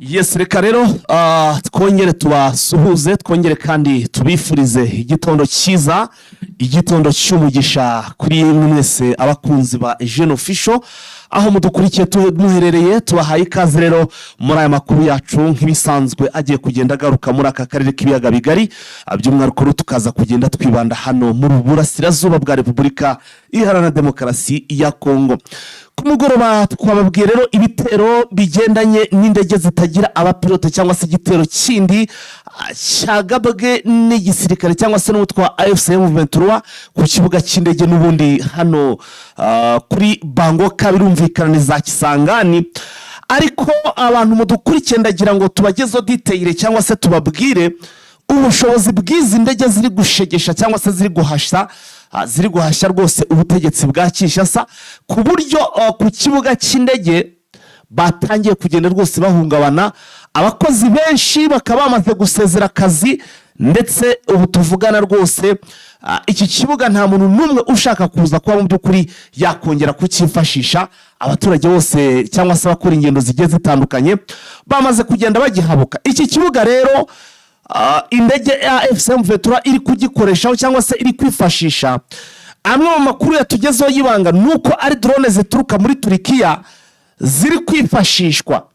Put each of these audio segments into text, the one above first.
Yes, reka rero twongere tubasuhuze, twongere kandi tubifurize igitondo cyiza, igitondo cy'umugisha kuri mwe mwese abakunzi ba Jeune Official aho mudukurikiye muherereye. Tubahaye ikaze rero muri aya makuru yacu nk'ibisanzwe agiye kugenda agaruka muri aka karere k'ibiyaga bigari, by'umwihariko rero tukaza kugenda twibanda hano mu burasirazuba bwa Repubulika Iharanira Demokarasi ya Kongo. Ku mugoroba twababwiye rero ibitero bigendanye n'indege zitagira abapilote, cyangwa se igitero kindi cyagabwe n'igisirikare cyangwa se n'umutwe wa AFC M23 ku kibuga cy'indege n'ubundi hano kuri Bangoka, birumvikana ni za Kisangani. Ariko abantu mudukurikiye, ndagira ngo tubagezeho details cyangwa se tubabwire ubushobozi bw'izi ndege ziri gushegesha cyangwa se ziri guhashya rwose ubutegetsi bwa Kinshasa, ku buryo ku kibuga cy'indege batangiye kugenda rwose bahungabana, abakozi benshi bakaba bamaze gusezera akazi. Ndetse ubu tuvugana rwose iki kibuga nta muntu n'umwe ushaka kuza kuba mu by'ukuri yakongera kucyifashisha. Abaturage bose cyangwa se abakora ingendo zigiye zitandukanye bamaze kugenda bagihabuka. Iki kibuga rero indege ya AFC M23 iri kugikoreshaho cyangwa se iri kwifashisha, amwe mu makuru yatugezeho y'ibanga ni uko ari drone zituruka muri Turikiya ziri kwifashishwa.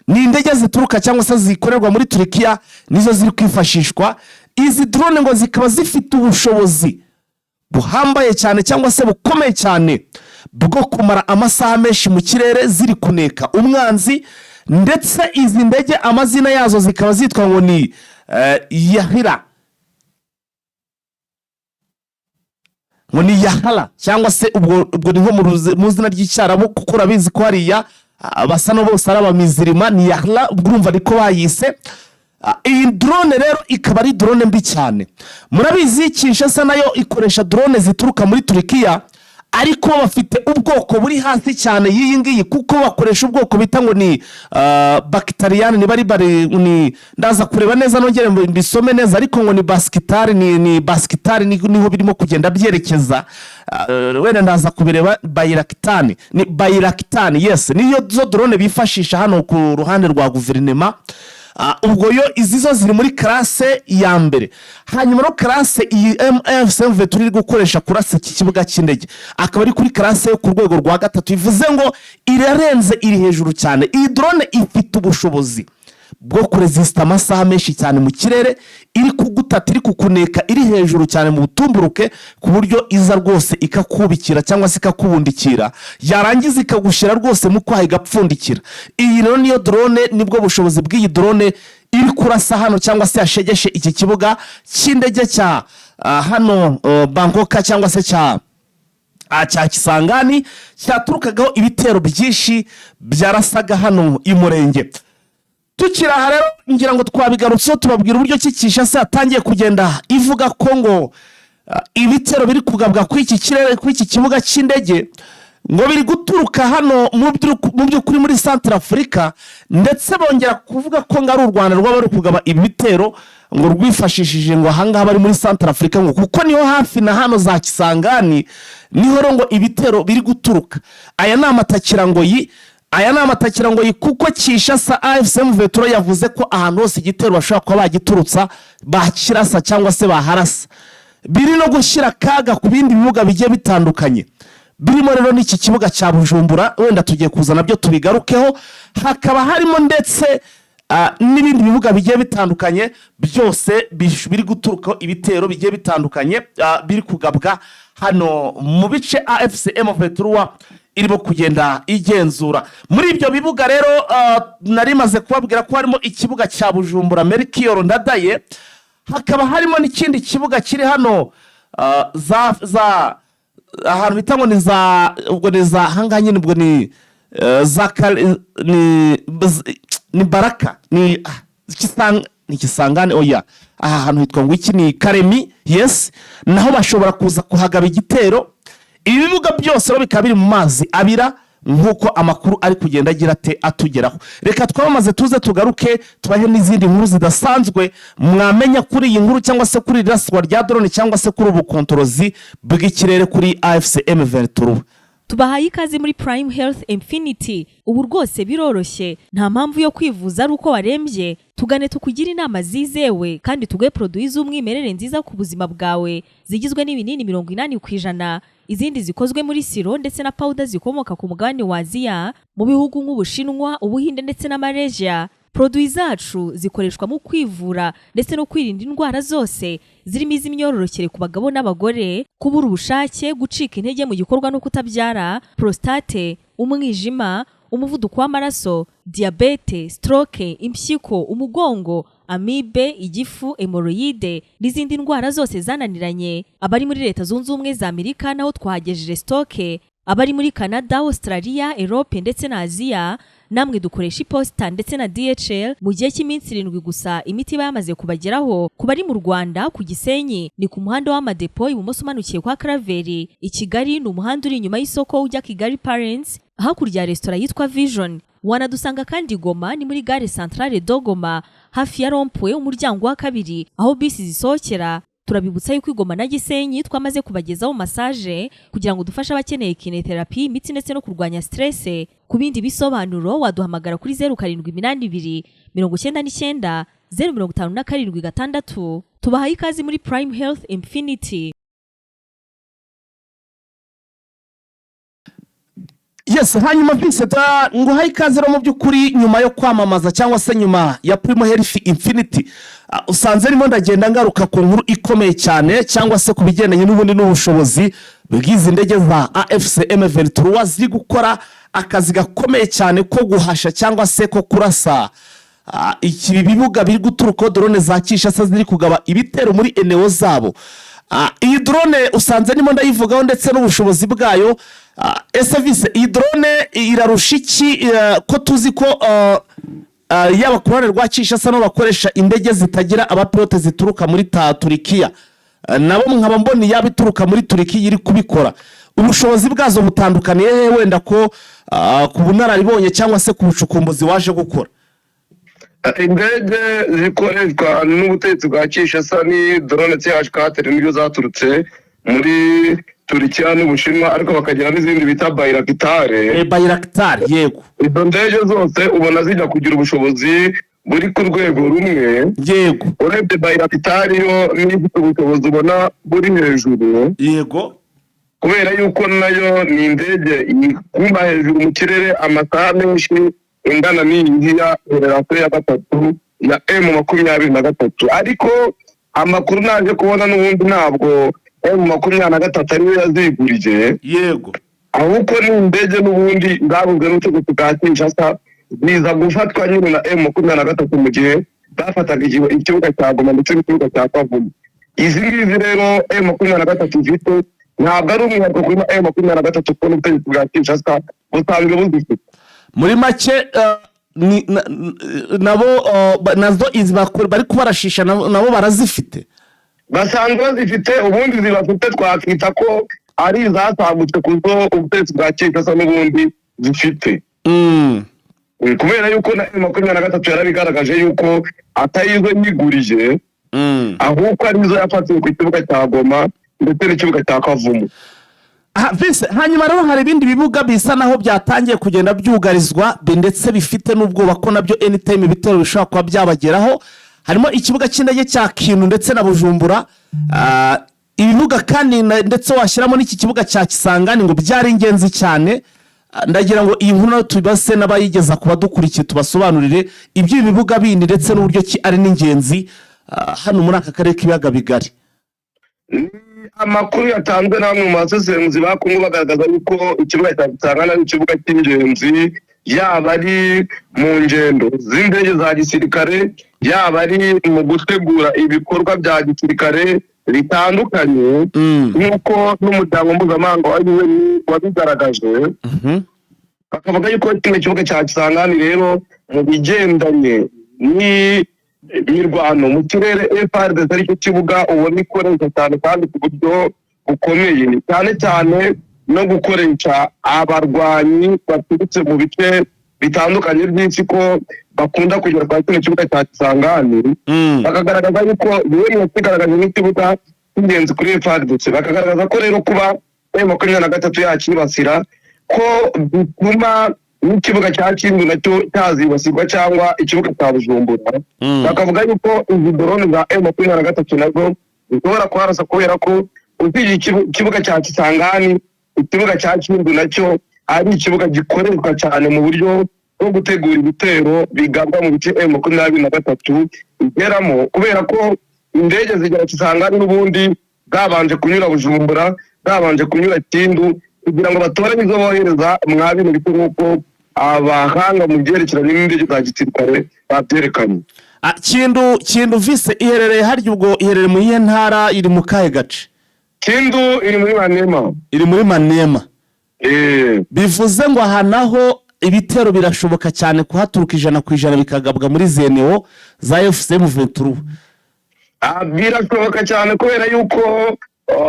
Ni indege zituruka cyangwa se zikorerwa muri Turikiya nizo ziri kwifashishwa. Izi drone ngo zikaba zifite ubushobozi buhambaye cyane cyangwa se bukomeye cyane bwo kumara amasaha menshi mu kirere ziri kuneka umwanzi. Ndetse izi ndege amazina yazo zikaba zitwa ngo ni Yahira, ngo ni Yahara, cyangwa se ubwo ni nko mu izina ry'Icyarabu, kuko urabizi ko hariya basa na bose ari abamizirima. Ni Yahara, ubwo urumva niko bayise. Iyi drone rero ikaba ari drone mbi cyane. Murabizi, Kinshasa nayo ikoresha drone zituruka muri Turikiya, ariko bafite ubwoko buri hasi cyane y'iyi ngiyi, kuko bakoresha ubwoko bita ngo ni bakitariyani, niba ari bari ni, ndaza kureba neza nongere mbisome neza, ariko ngo ni basikitari, ni basikitari, niho birimo kugenda byerekeza. Wenda ndaza kubireba. Bayirakitani, ni Bayirakitani, yes, niyo zo drone bifashisha hano ku ruhande rwa guverinema. Ubwo yo izi zo ziri muri classe ya mbere. Hanyuma no classe iyi AFC turi gukoresha kurasa iki kibuga cy'indege akaba ari kuri classe yo ku rwego rwa gatatu, bivuze ngo irarenze, iri hejuru cyane. Iyi drone ifite ubushobozi bwo kurezisita amasaha menshi cyane mu kirere, iri kugutata, iri kukuneka, iri hejuru cyane mu butumburuke, ku buryo iza rwose ikakubikira cyangwa se ikakubundikira, yarangiza ikagushyira rwose mu kwaha, igapfundikira. Iyi rero niyo drone, nibwo bushobozi bw'iyi drone iri kurasa hano cyangwa se yashegeshe iki kibuga cy'indege cya hano Bangoka cyangwa se cya Kisangani, cyaturukagaho ibitero byinshi byarasaga hano i Murenge. Tukiri aha rero, ngira ngo twabigarutseho, tubabwira uburyo ki Kinshasa yatangiye kugenda ivuga ko ngo ibitero biri kugabwa kuri iki kirere, kuri iki kibuga cy'indege, ngo biri guturuka hano mu by'ukuri muri Santara Afurika. Ndetse bongera kuvuga ko ngo ari u Rwanda rwaba ruri kugaba ibi bitero, ngo rwifashishije ngo ahangaha bari muri Santara Afurika, ngo kuko niho hafi na hano za Kisangani, niho rero ngo ibitero biri guturuka. Aya ni amatakirangoyi, aya ni amatakirangoyi, kuko Kinshasa AFC M23 yavuze ko ahantu hose igitero bashobora kuba bagiturutsa bakirasa cyangwa se baharasa. Biri no gushyira akaga ku bindi bibuga bigiye bitandukanye, birimo rero n'iki kibuga cya Bujumbura, wenda tugiye kuza nabyo tubigarukeho. Hakaba harimo ndetse n'ibindi bibuga bigiye bitandukanye byose biri guturukaho ibitero bigiye bitandukanye, biri kugabwa hano mu bice AFC M23 irimo kugenda igenzura. Muri ibyo bibuga rero nari maze kubabwira ko harimo ikibuga cya Bujumbura Melchior Ndadaye, hakaba harimo n'ikindi kibuga kiri hano za ahantu bita ngo ni za, ubwo ni za ahangaha nyine, ubwo ni za ni Baraka, ni ni Kisangani, oya, aha hantu hitwa ngo iki? Ni Karemi, yes, naho bashobora kuza kuhagaba igitero. Ibi bibuga byose rero bikaba biri mu mazi abira, nk'uko amakuru ari kugenda agira ate atugeraho. Reka twamamaze, tuze tugaruke tubahe n'izindi nkuru zidasanzwe mwamenya kuri iyi nkuru, cyangwa se kuri iri raswa rya drone, cyangwa se kuri ubu kontorozi bw'ikirere kuri AFC M23. Tubahaye ikaze muri Prime Health Infinity. Ubu rwose biroroshye, nta mpamvu yo kwivuza ari uko warembye. Tugane tukugire inama zizewe kandi tuguhe produits z'umwimerere nziza ku buzima bwawe, zigizwe n'ibinini 80%, izindi zikozwe muri siro ndetse na powder zikomoka ku mugabane wa Aziya, mu bihugu nk'Ubushinwa, Ubuhinde ndetse na Malaysia. Produits zacu zikoreshwa mu kwivura ndetse no kwirinda indwara zose zirimo iz'imyororokere ku bagabo n'abagore, kubura ubushake, gucika intege mu gikorwa no kutabyara, prostate, umwijima, umuvuduko w'amaraso, diyabete, stroke, impyiko, umugongo, amibe, igifu, hémorroïdes n'izindi ndwara zose zananiranye. Abari muri Leta Zunze Ubumwe za Amerika naho twahagejeje stock. Abari muri Canada, Australia, Europe ndetse na Aziya, namwe dukoresha iposita ndetse na DHL. Mu gihe cy'iminsi 7 gusa imiti iba yamaze kubageraho. Ku bari mu Rwanda, ku Gisenyi ni ku muhanda w'Amadepo, ibumoso umanukiye kwa Karaveri. I Kigali ni umuhanda uri inyuma y'isoko ujya Kigali Parents, hakurya ya resitora yitwa Vision. Wanadusanga kandi Goma, ni muri gare Centrale de Goma, hafi ya rond-point, umuryango wa kabiri aho bisi zisohokera. Turabibutsa yuko i Goma na Gisenyi twamaze kubagezaho massage kugira ngo dufashe abakeneye kinésithérapie, imitsi ndetse no kurwanya stress. Ku bindi bisobanuro waduhamagara kuri 0782 990 57 6. Tubahaye ikaze muri Prime Health Infinity. Yes, hanyuma Vincent, nguhaye ikaze rero. Mu by'ukuri nyuma yo kwamamaza cyangwa se nyuma ya Primo Health Infinity, usanze arimo ndagenda ngaruka ku nkuru ikomeye cyane cyangwa se ku bigendanye n'ubundi n'ubushobozi bw'izi ndege za AFC M23 ziri gukora akazi gakomeye cyane ko guhasha cyangwa se ko kurasa iki bibuga biri guturukaho drone za Kinshasa ziri kugaba ibitero muri eneo zabo. Iyi drone usanze ndimo ndayivugaho ndetse n'ubushobozi bwayo. Ese vise, iyi drone irarusha iki, ko tuzi ko yaba ku ruhande rwa Kinshasa nabo bakoresha indege zitagira abapilote zituruka muri Turikiya? Nabo nkaba mbona iyaba ituruka muri Turikiya iri kubikora, ubushobozi bwazo butandukaniye he, wenda ko ku bunararibonye cyangwa se ku bucukumbuzi waje gukora? Indege zikoreshwa n'ubutegetsi bwa Kinshasa ni drone CH4, nibyo zaturutse muri Turikiya n'Ubushinwa, ariko bakagira n'izindi bita Bayraktar. Bayraktar, yego. Izo ndege zose ubona zijya kugira ubushobozi buri ku rwego rumwe. Urebye Bayraktar yo niyo ifite ubushobozi ubona buri hejuru, kubera yuko nayo ni indege iguma hejuru mu kirere amasaha menshi, ingana n'iyi ngiyi ya génération ya gatatu ya M23. Ariko amakuru naje kubona, n'ubundi ntabwo M23 ariyo yaziguriye, ahubwo ni indege n'ubundi zaguzwe n'ubutegetsi bwa Kinshasa, ziza gufatwa nyine na M23 mu gihe bafataga ikibuga cya Goma ndetse n'ikibuga cya Kavumu. Izi ngizi rero M23 ifite ntabwo ari umwihariko kuri M23, kuko n'ubutegetsi bwa Kinshasa busanzwe buzifite. Muri make, nabo nazo izi bari kubarashisha nabo barazifite. Basanzwe bazifite. Ubundi zibafite twakita ko ari izasagutse ku zo ubutegetsi bwa Kinshasa n'ubundi zifite. Kubera yuko na M23 yarabigaragaje yuko atari izo yiguriye, ahubwo ari izo yafatiwe ku kibuga cya Goma ndetse n'ikibuga cya Kavumu. Aha, Vincent, hanyuma rero hari ibindi bibuga bisa naho byatangiye kugenda byugarizwa ndetse bifite n'ubwoba ko nabyo anytime ibitero bishobora kuba byabageraho, harimo ikibuga cy'indege cya Kindu ndetse na Bujumbura. Ibibuga kandi ndetse washyiramo n'iki kibuga cya Kisangani, ngo byari ingenzi cyane. Ndagira ngo iyi nkuru nayo tubase n'abayigeza ku badukurikiye, tubasobanurire iby'ibi bibuga bindi ndetse n'uburyo ki ari n'ingenzi hano muri aka karere k'ibiyaga bigari. Ni amakuru yatanzwe na bamwe mu basesenguzi ba Kongo, bagaragaza yuko ikibuga cya Kisangani ari ikibuga cy'ingenzi, yaba ari mu ngendo z'indege za gisirikare, yaba ari mu gutegura ibikorwa bya gisirikare bitandukanye, nk'uko n'umuryango mpuzamahanga wa UN wabigaragaje. Bakavuga yuko kino kibuga cya Kisangani rero mu bigendanye n'imirwano mu kirere, FARDC aricyo kibuga ubona ikoresha cyane kandi ku buryo bukomeye, cyane cyane no gukoresha abarwanyi baturutse mu bice bitandukanye by'isi, ko bakunda kugera kwa kino kibuga cya Kisangani. Bakagaragaza yuko UN yakigaragaje nk'ikibuga cy'ingenzi kuri FARDC, bakagaragaza ko rero kuba M23 yakibasira, ko bituma n'ikibuga cya Kindu nacyo cyazibasirwa cyangwa ikibuga cya Bujumbura. Bakavuga yuko izi drone za M23 nazo zishobora kuharasa, kubera ko usibye ikibuga cya Kisangani, ikibuga cya Kindu nacyo ari ikibuga gikoreshwa cyane mu buryo bwo gutegura ibitero bigabwa mu bice M23 igeramo, kubera ko indege zigera Kisangani n'ubundi zabanje kunyura Bujumbura, zabanje kunyura Kindu, kugira ngo batoranye izo bohereza mwa bino bice, nk'uko abahanga mu byerekeranye n'indege za gisirikare babyerekanye. Kindu vise iherereye harya, ubwo iherereye mu iyihe ntara, iri mu kahe gace? Kindu iri muri Maniema. Iri muri Maniema? Eh. Bivuze ngo aha naho ibitero birashoboka cyane kuhaturuka 100% bikagabwa muri zeneo za AFC M23. Birashoboka cyane, kubera yuko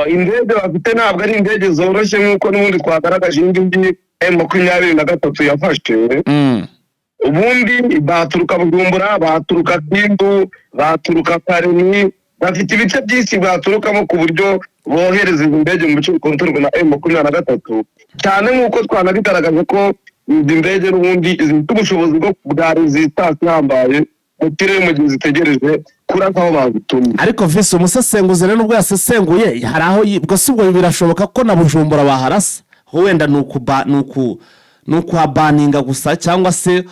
indege bafite ntabwo ari indege zoroshye, nk'uko n'ubundi twagaragaje iyi ngiyi M23 yafashe. Ubundi baturuka Bujumbura, baturuka Kindu, baturuka Kalemie, bafite ibice byinshi baturukamo ku buryo bohereza izi ndege mu bice bikontororwa na M23 cyane, nk'uko twanabigaragaje ko izi ndege n'ubundi zifite ubushobozi bwo bwa resistance ihambaye mu kirere mu gihe zitegereje kurasa aho bazitumye. Ariko vise, umusesenguzi rero nubwo yasesenguye, hari aho ubwo si ubwo birashoboka ko na Bujumbura baharasa ho, wenda ni ukuhabaninga gusa cyangwa se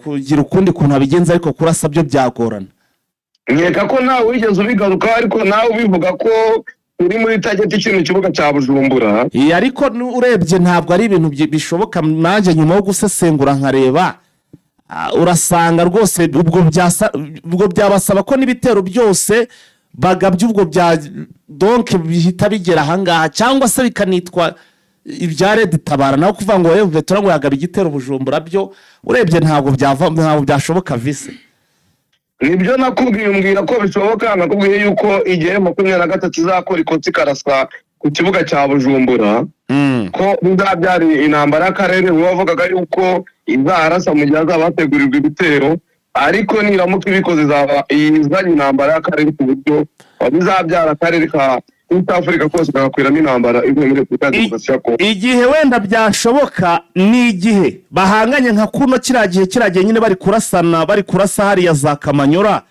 kugira ukundi kuntu abigenza, ariko kurasa byo byagorana. Nkeka ko ntawe wigeze ubigarukaho, ariko nawe ubivuga ko uri muri target kino kibuga cya Bujumbura. Iya, ariko urebye ntabwo ari ibintu bishoboka. Nanjye nyuma yo gusesengura nkareba, urasanga rwose ubwo byabasaba ko n'ibitero byose bagabye ubwo bya donc bihita bigera ahangaha, cyangwa se bikanitwa ibya RED Tabara. Naho kuvuga ngo yewe tura ngo yagaba igitero Bujumbura, byo urebye ntabwo byava, ntabwo byashoboka vise. Nibyo nakubwiye, umbwira ko bishoboka. Nakubwiye yuko igihe 23 izakora ikosa ikaraswa ku kibuga cya Bujumbura, ko bizabyara intambara y'akarere. Wowe wavugaga yuko izarasa mu gihe hazaba hategurirwa ibitero, ariko niramuka ibikoze izaba izanye intambara y'akarere, ku buryo bizabyara akarere ka East Africa kose kagakwiramo intambara ivuye muri Repubulika ya Demokarasi ya Kongo. Igihe wenda byashoboka ni igihe bahanganye nka kuno kiriya gihe nyine bari kurasana, bari kurasa hariya za Kamanyora,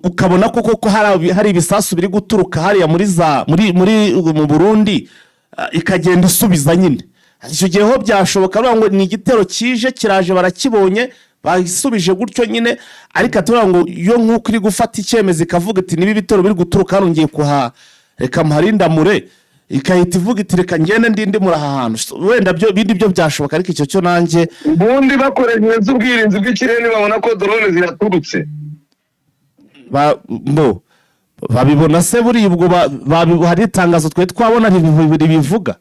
ukabona ko koko hari ibisasu biri guturuka hariya muri za muri muri mu Burundi, ikagenda isubiza nyine. Icyo gihe ho byashoboka, bavuga ngo ni igitero kije, kiraje, barakibonye, basubije gutyo nyine. Ariko tuvuga ngo yo nk'uko iri gufata icyemezo ikavuga iti niba ibitero biri guturuka hano ngiye kuha, reka mparinda, ikahita ivuga iti reka ngende ndindimura aha hantu, wenda byo bindi byo byashoboka, ariko icyo cyo nanjye Ubundi bakoresheje ubwirinzi bw'ikirere babona ko drone zihaturutse. Bo babibona se buriya? Ubwo hari itangazo twari twabona ribivuga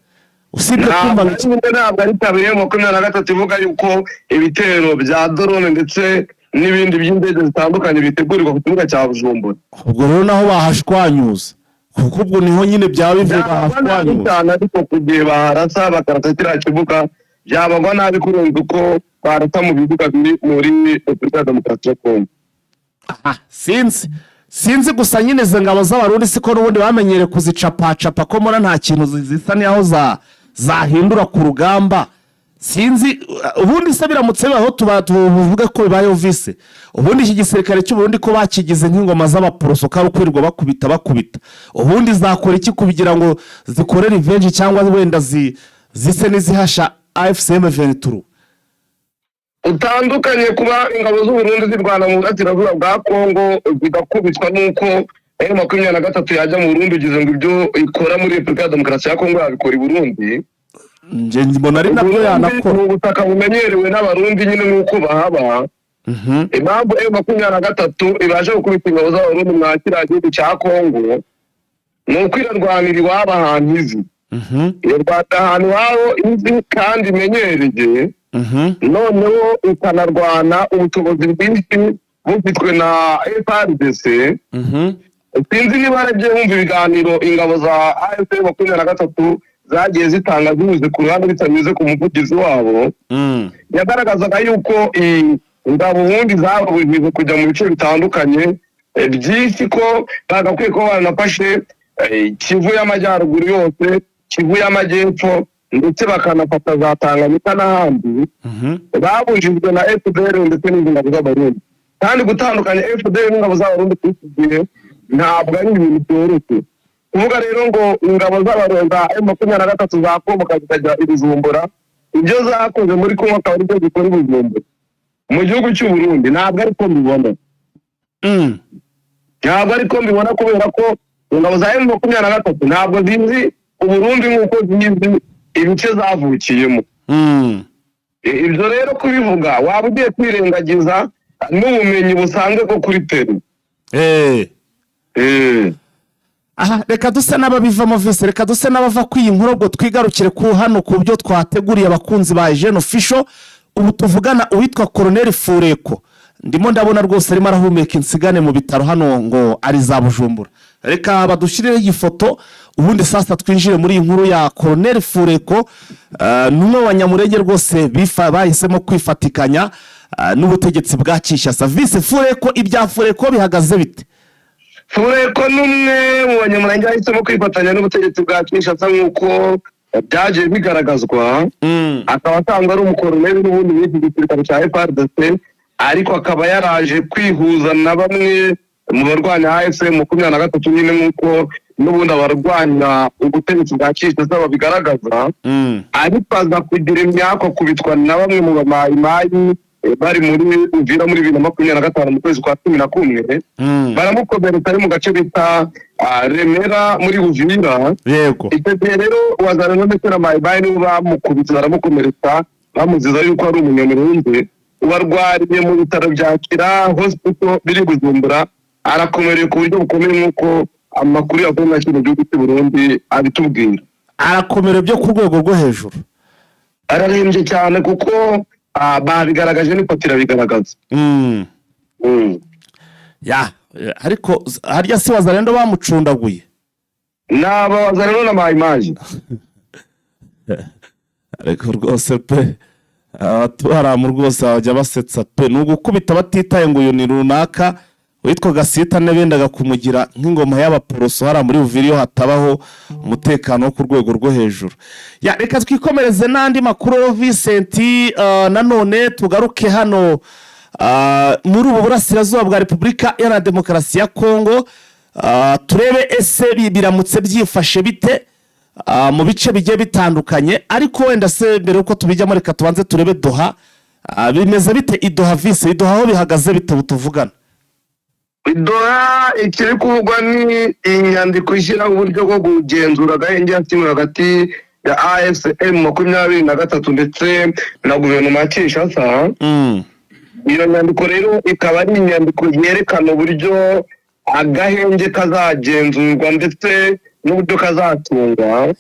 usibye kumva ngo Ntabwo ari kabiri 23 ivuga yuko ibitero bya drone ndetse n'ibindi by'indege zitandukanye bitegurirwa ku kibuga cya Bujumbura. Ubwo rero naho bahashwanyuza, kuko ubwo niho nyine byaba bivuye. Byabagwa nabi Bahashwanyuza cyane, ariko ku gihe baharasa bakarasa kiriya kibuga byabagwa nabi kurenza uko barasa mu bibuga biri muri Repubulika ya Demokarasi ya Kongo. Aha, sinzi gusa nyine izo ngabo z'Abarundi siko n'ubundi bamenyereye kuzicapacapa, ko mbona nta kintu zisa n'aho zahindura ku rugamba. Sinzi ubundi se biramutse bibaho, tuba tuvuge ko bibayeho vise, ubundi iki gisirikare cy'Uburundi ko bakigize nk'ingoma z'abaporoso, ko ari ukwirirwa bakubita bakubita, ubundi zakora iki kugira ngo zikore revenge cyangwa wenda zise n'izihasha AFC M23? Utandukanye kuba ingabo z'Uburundi zirwana mu burasirazuba bwa Kongo zigakubitwa n'uko M23 yajya mu Burundi, ugize ngo ibyo ikora muri Repubulika ya Demokarasi ya Kongo yabikora i Burundi? Njye mbona ari nabyo Uburundi yanakora. ni ubutaka bumenyerewe n'Abarundi nyine nk'uko bahaba. Impamvu M23 ibasha gukubita ingabo z'Abarundi mwa kiriya gihugu cya Kongo ni uko irarwanira iwabo ahantu izi. Irarwanira ahantu iwabo izi kandi imenyereye. Noneho ikanarwana ubushobozi bwinshi bufitwe na FARDC. Sinzi niba waragiye wumva ibiganiro ingabo za AFC 23 zagiye zitanga zinyuze ku ruhande, bitanyuze ku muvugizi wabo. Yagaragazaga yuko ingabo ubundi zabujijwe kujya mu bice bitandukanye byinshi, ko bagakwiye kuba baranafashe Kivu y'Amajyaruguru yose. Kivu y'Amajyepfo, ndetse bakanafata za Tanganyika n'ahandi, babujijwe na FDR ndetse n'izi ngabo z'Abarundi. Kandi gutandukanya FDR n'ingabo z'Abarundi kuri iki gihe ntabwo ari ibintu byoroshye. Kuvuga rero ngo ingabo z'Abarundi za M23 zakomoka zikajya i Bujumbura, ibyo zakoze muri Kongo akaba aribyo zikora i Bujumbura mu gihugu cy'u Burundi, ntabwo ariko mbibona. Ntabwo ariko mbibona, kubera ko ingabo za M23 ntabwo zizi Uburundi nk'uko zizi ibice zavukiyemo. Ibyo rero kubivuga waba ugiye kwirengagiza n'ubumenyi busanzwe bwo kuri peru. Aha reka duse n'ababivamo vese, reka duse n'abava ku iyi nkuru, ubwo twigarukire ku hano ku byo twateguriye abakunzi ba Jeune Official. Ubu tuvugana uwitwa Koroneri Fureko ndimo ndabona rwose arimo arahumeka insigane mu bitaro hano ngo ari za Bujumbura. Reka badushyirireho iyi foto, ubundi sasa twinjire muri iyi nkuru ya Koroneri Fureko. Ni umwe mu banyamurenge rwose bahisemo kwifatikanya n'ubutegetsi bwa Kinshasa. Vise Fureko, ibya Fureko bihagaze bite? Fureko ni umwe mu banyamurenge bahisemo kwifatanya n'ubutegetsi bwa Kinshasa nk'uko byagiye bigaragazwa, akaba asanzwe ari umukoroneri n'ubundi w'iki gisirikare cya FARDC, ariko akaba yaraje kwihuza na bamwe mu barwanya AFC 23 nyine, nk'uko n'ubundi abarwanya ubutegetsi bwa Kinshasa babigaragaza, ariko aza kugira imyaka akubitwa na bamwe mu bamayimayi bari muri Uvira muri 2025 mu kwezi kwa 11, baramukomeretsa ari mu gace bita Remera muri Uvira. Icyo gihe rero Wazalendo ndetse na Mayimayi nibo bamukubise baramukomeretsa, bamuziza yuko ari umunyamurundi. Ubarwariye mu bitaro bya Kira Hospital biri Bujumbura, arakomereye ku buryo bukomeye nk'uko amakuru yavuye muri kino gihugu cy'u Burundi abitubwira. Arakomera byo ku rwego rwo hejuru. Ararembye cyane kuko babigaragaje n'ifoto irabigaragaza. Ya, ariko harya si Wazalendo bamucundaguye? Ni aba Wazalendo na Mayimayi. Ariko rwose pe, abatwaramu rwose bajya basetsa pe, ni ugukubita batitaye ngo uyu ni runaka. Witwa Gasita bendaga kumugira nk'ingoma y'abaporoso hariya muri Uvira iyo hatabaho umutekano wo ku rwego rwo hejuru. Ya, reka twikomereze n'andi makuru, Vincent. Nanone tugaruke hano muri ubu burasirazuba bwa Repubulika Iharanira Demokarasi ya Kongo, turebe ese biramutse byifashe bite mu bice bigiye bitandukanye. Ariko wenda se mbere y'uko tubijyamo, reka tubanze turebe Doha. Bimeze bite i Doha, vise? I Doha aho bihagaze bite ubu tuvugana? Doha ikiri kuvugwa ni inyandiko ishyiraho uburyo bwo kugenzura agahenge yasinywe hagati ya AFC M23 ndetse na guverinoma ya Kinshasa. Iyo nyandiko rero ikaba ari inyandiko yerekana uburyo agahenge kazagenzurwa ndetse n'uburyo kazacungwa.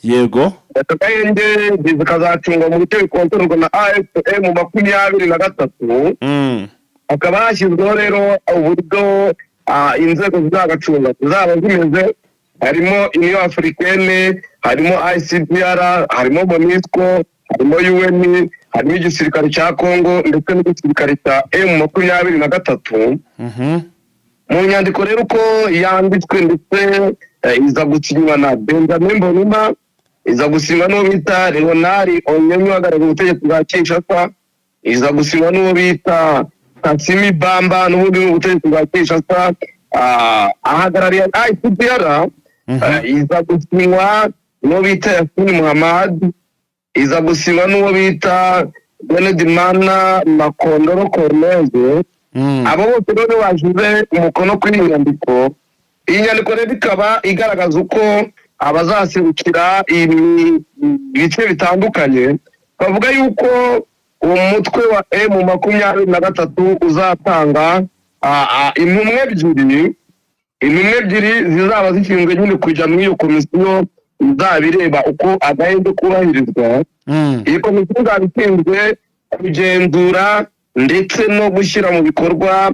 Aka gahenge kazacungwa mu buryo bikontororwa na AFC M23. Hakaba hashyizweho rero uburyo inzego zizagacunga zizaba zimeze, harimo Union Africaine, harimo ICGLR, harimo MONUSCO, harimo UN, harimo igisirikare cya Congo ndetse n'igisirikare cya M23. Mu nyandiko rero uko yanditswe ndetse iza gusinywa na Benjamin Mbonimpa, iza gusinywa n'uwo bita Leonard Onyemi uhagarariye ubutegetsi bwa Kinshasa, iza gusinywa n'uwo bita Kasimi Bamba n'ubundi ni ubutegetsi bwa Kinshasa, ahagarariye ICGLR, iza gusinywa n'uwo bita Yasin Muhammad, iza gusinywa n'uwo bita Benedimana Makondoro Corneille. Abo bose rero bashyize umukono kuri iyi nyandiko. Iyi nyandiko rero ikaba igaragaza uko abazaserukira ibice bitandukanye, bavuga yuko uwo mutwe wa M23 uzatanga intumwa ebyiri zizaba zishinzwe nyine kujya muri iyo komisiyo izaba ireba uko agahenge kubahirizwa. Iyi komisiyo izaba ishinzwe kugenzura ndetse no gushyira mu bikorwa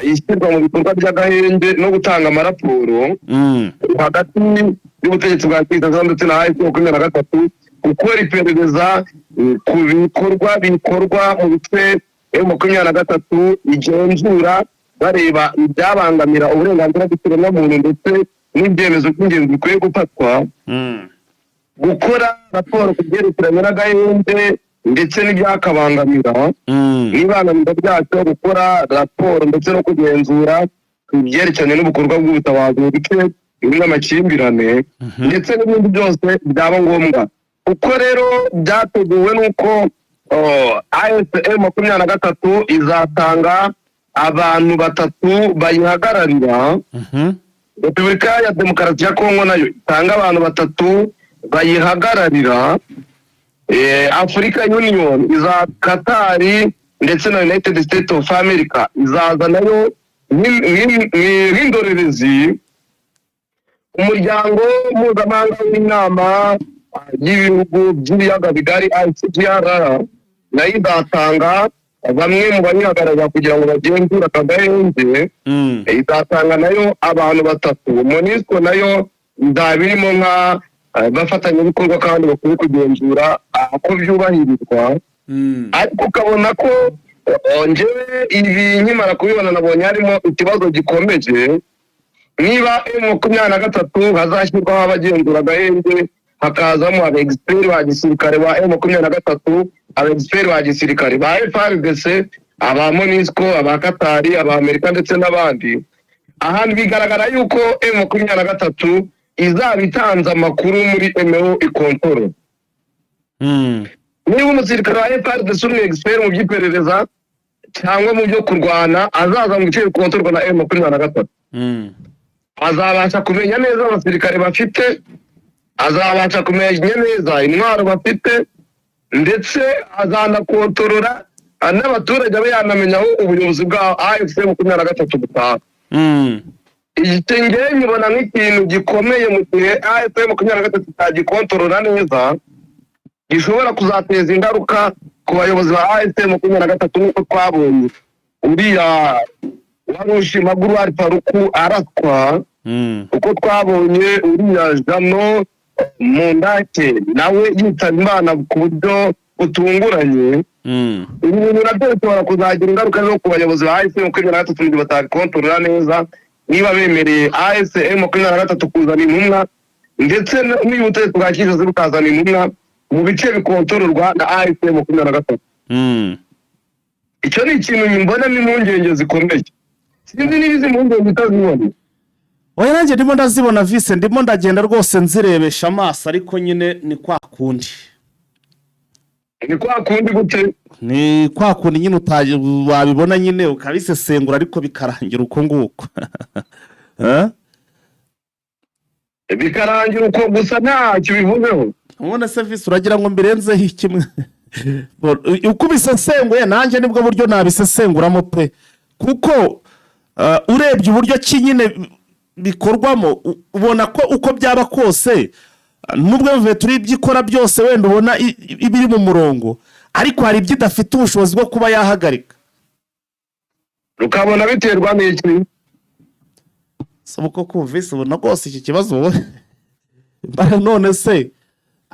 ishyirwa mu bikorwa by'agahenge no gutanga amaraporo hagati y'ubutegetsi bwa Kinshasa ndetse na AFC 23, gukora iperereza ku bikorwa bikorwa mu bice M23 igenzura, bareba ibyabangamira uburenganzira bw'ikiremwamuntu ndetse n'ibyemezo by'ingenzi bikwiye gufatwa. Gukora raporo ku byerekeranye n'agahenge ndetse n'ibyakabangamira n'ibangamira byacyo, gukora raporo ndetse no kugenzura ibyerekeranye n'ubukorwa bw'ubutabazi mu bice birimo amakimbirane, ndetse n'ibindi byose byaba ngombwa. Uko rero byateguwe n'uko AFC M23 izatanga abantu batatu bayihagararira. Repubulika ya Demokarasi ya Kongo nayo itanga abantu batatu bayihagararira. Africa Union iza Katari ndetse na United States of America izaza nayo nk'indorerezi. Umuryango mpuzamahanga w'inama y'ibihugu by'ibiyaga bigari, ICGLR, nayo izatanga bamwe mu bayihagararira kugira ngo bagenzure aka gahenge. Izatanga nayo abantu batatu. MONUSCO nayo izaba irimo nka bafatanyabikorwa kandi bakwiye kugenzura ko byubahirizwa. Ariko ukabona ko njyewe ibi nkimara kubibona nabonye harimo ikibazo gikomeje. Niba M23 hazashyirwaho abagenzura agahenge, hakazamo aba experts ba gisirikare ba M23, aba experts ba gisirikare ba FARDC, aba MONUSCO, aba Katari, aba Amerika ndetse n'abandi, ahantu bigaragara yuko M23 izaba itanze amakuru muri MO ikontoro. Niba umusirikare wa FARDC, umwe expert mu by'iperereza cyangwa mu byo kurwana, azaza mu bice bikontorwa na M23, azabasha kumenya neza abasirikare bafite, azabasha kumenya neza intwaro bafite, ndetse azanakontorora n'abaturage, abe yanamenya aho ubuyobozi bwa AFC 23 butaha. Iki ngewe nkibona nk'ikintu gikomeye mu gihe AFC 23 itagikontorora neza, gishobora kuzateza ingaruka ku bayobozi ba AFC 23, nk'uko twabonye uriya wari ushima Guruwari Paruku araswa, uko twabonye uriya Jano Mundake nawe yitaba Imana ku buryo butunguranye. Ibi bintu nabyo bishobora kuzagira ingaruka zo ku bayobozi ba AFC 23 mu gihe batabikontorora neza. Niba bemereye AFC 23 kuzana intumwa, ndetse n'ubutegetsi bwa Kinshasa bukazana intumwa mu bice bikontororwa na AFC 23, icyo ni ikintu mbonamo impungenge zikomeye. Sinzi niba izi mpungenge utazibona. Oya, nanjye ndimo ndazibona vise, ndimo ndagenda rwose nzirebesha amaso, ariko nyine ni kwa kundi. Ni kwa kundi gute? Ni kwa kundi nyine wabibona nyine ukabisesengura, ariko bikarangira uko nguko. Eh? Bikarangira uko gusa, ntacyo bivuzeho? Ubona se vise uragira ngo mbirenzeho kimwe? Uko ubisesenguye nanjye nibwo buryo nabisesenguramo pe, kuko urebye uburyo ki nyine bikorwamo, ubona ko uko byaba kose, nubwo turi ibyo ikora byose wenda ubona ibiri mu murongo, ariko hari ibyo idafite ubushobozi bwo kuba yahagarika. Ukabona biterwa n'iki? Si uko kumvise ubona rwose iki kibazo wowe. None se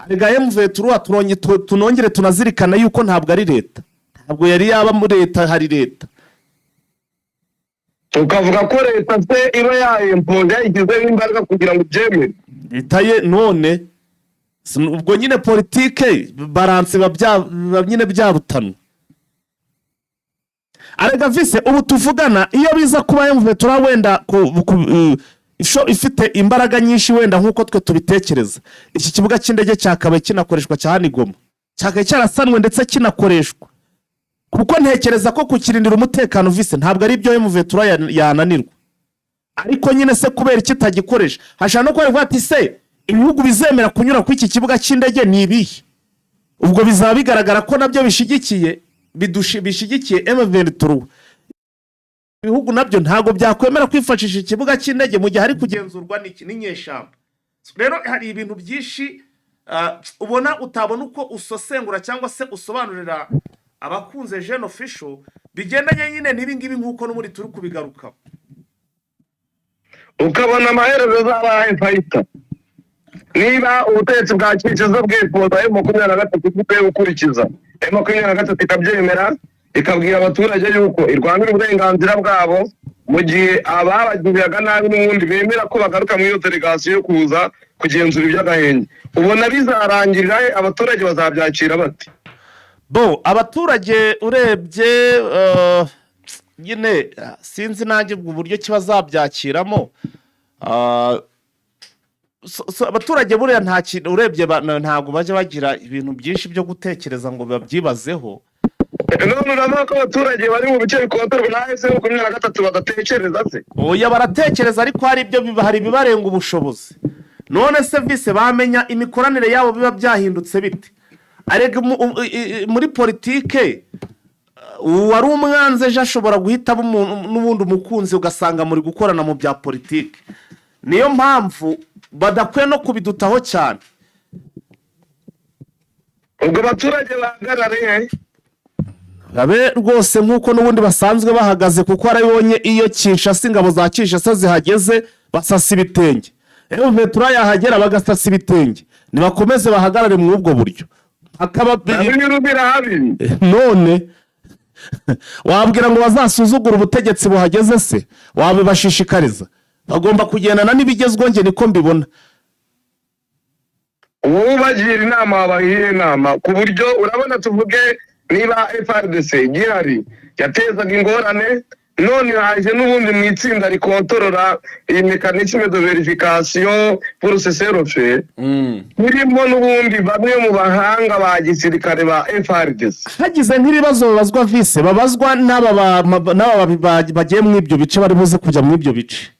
erega M23, tunongere tunazirikana yuko ntabwo ari leta, ntabwo yari yaba muri leta, hari leta. Tukavuga ko leta se iba yayempoje, yayishyizeho imbaraga kugira ngo ibyemere? Leta ye none ubwo nyine politike balance biba nyine byarutanwa. Arega vise, ubu tuvugana iyo biza kuba M23 wenda ifite imbaraga nyinshi wenda nk'uko twe tubitekereza, iki kibuga cy'indege cyakabaye kinakoreshwa cya hano i Goma, cyakabaye cyarasanwe ndetse kinakoreshwa, kuko ntekereza ko kukirindira umutekano vise ntabwo ari ibyo M23 yananirwa. Ariko nyine se kubera iki itagikoresha? Hashobora no kuba ati: se ibihugu bizemera kunyura kuri iki kibuga cy'indege ni ibihe? Ubwo bizaba bigaragara ko nabyo bishyigikiye bishyigikiye M23. Ibihugu nabyo ntabwo byakwemera kwifashisha ikibuga cy'indege mu gihe hari kugenzurwa n'inyeshyamba. Rero hari ibintu byinshi ubona utabona uko usesengura cyangwa se usobanurira abakunze Jeune Official, bigendanye nyine n'ibi ngibi nk'uko n'ubundi turi kubigarukaho. Ukabona amaherezo azaba fayita niba ubutegetsi bwa Kinshasa bwifuza M23 bukwiye gukurikiza, M23 ikabyemera, ikabwira abaturage yuko irwanira uburenganzira bwabo. Mu gihe ababagiriraga nabi n'ubundi bemera ko bagaruka muri iyo delegasiyo yo kuza kugenzura iby'agahenge, ubona bizarangirira he? Abaturage bazabyakira bate? Bo abaturage urebye, nyine sinzi nanjye ubwo buryo ki bazabyakiramo. So abaturage buriya nta kintu urebye ntabwo bajya bagira ibintu byinshi byo gutekereza ngo babyibazeho. None uravuga ko abaturage bari mu bice bikontorwa na AFC 23 badatekereza se? Oya, baratekereza, ariko hari ibyo hari ibibarenga ubushobozi. None se vise bamenya imikoranire yabo biba byahindutse bite? Arega muri politike, uwari umwanzi ejo ashobora guhita aba n'ubundi umukunzi, ugasanga muri gukorana mu bya politike. Niyo mpamvu badakwiye no kubidutaho cyane. Ubwo abaturage bahagarare he? Babe rwose nk'uko n'ubundi basanzwe bahagaze, kuko warabibonye iyo Kinshasa, ingabo za Kinshasa zihageze basasa ibitenge, M23 yahagera bagasasa ibitenge. Nibakomeze bahagarare muri ubwo buryo hakaba Nabyo habiri. None wabwira ngo bazasuzugure ubutegetsi buhageze se? Wabibashishikariza? Bagomba kugendana n'ibigezweho, njye niko mbibona. Wowe ubagira inama, wabaha inama ku buryo urabona, tuvuge niba FARDC gihari yatezaga ingorane, none haje n'ubundi mu itsinda rikontorora iyi mécanisme de vérification pour cessez-le-feu, birimo n'ubundi bamwe mu bahanga ba gisirikare ba FARDC. Hagize nk'ibibazo babazwa, vise babazwa n'aba bagiye muri ibyo bice, bari buze kujya muri ibyo bice,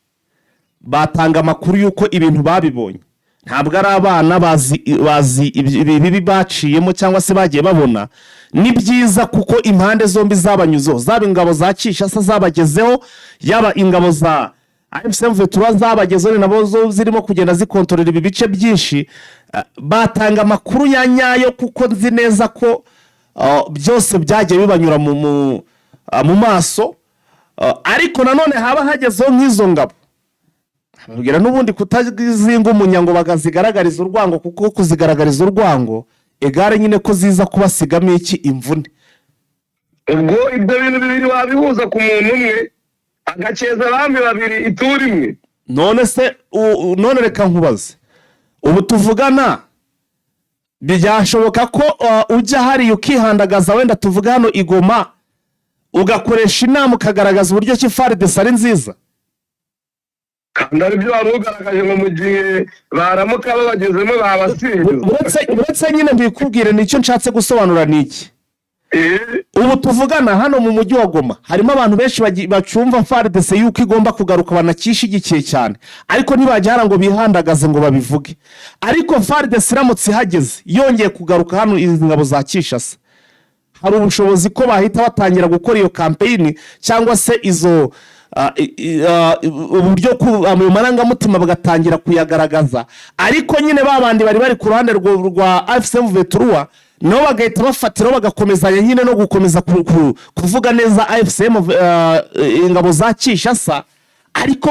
batanga amakuru y'uko ibintu babibonye. Ntabwo ari abana, bazi ibibi baciyemo cyangwa se bagiye babona. Ni byiza kuko impande zombi zabanyuzeho, zaba ingabo za Kinshasa zabagezeho, yaba ingabo za AFC M23 zabagezeho, ni nabo zo zirimo kugenda zikontorora ibi bice byinshi. Batanga amakuru ya nyayo, kuko nzi neza ko byose byagiye bibanyura mu maso. Ariko nanone haba hagezeho nk'izo ngabo, babwira n'ubundi kutazinga umunya ngo bakazigaragariza urwango, kuko kuzigaragariza urwango egare nyine ko ziza kubasigamo iki? Imvune. Ubwo ibyo bintu bibiri wabihuza ku muntu umwe, agakeza abami babiri ituri imwe? None se none reka nkubaze, ubu tuvugana byashoboka ko ujya hariya ukihandagaza, wenda tuvuga hano i Goma, ugakoresha inama, ukagaragaza uburyo ki FARDC ari nziza? Kandi aribyo wari ugaragaje ngo mu gihe baramuka babagezemo babasingiza. Uretse nyine mbikubwire, nicyo nshatse gusobanura ni iki? Ubu tuvugana hano mu mujyi wa Goma harimo abantu benshi bacyumva FARDC yuko igomba kugaruka, banakishyigikiye cyane, ariko ntibajya hara ngo bihandagaze ngo babivuge. Ariko FARDC iramutse ihageze, yongeye kugaruka hano, izi ngabo za Kinshasa, hari ubushobozi ko bahita batangira gukora iyo campaign cyangwa se izo uburyo ayo marangamutima bagatangira kuyagaragaza. Ariko nyine ba bandi bari ku ruhande rwa AFC M23 nabo bagahita bafatiraho, bagakomezanya nyine no gukomeza kuvuga neza AFC ingabo za Kinshasa, ariko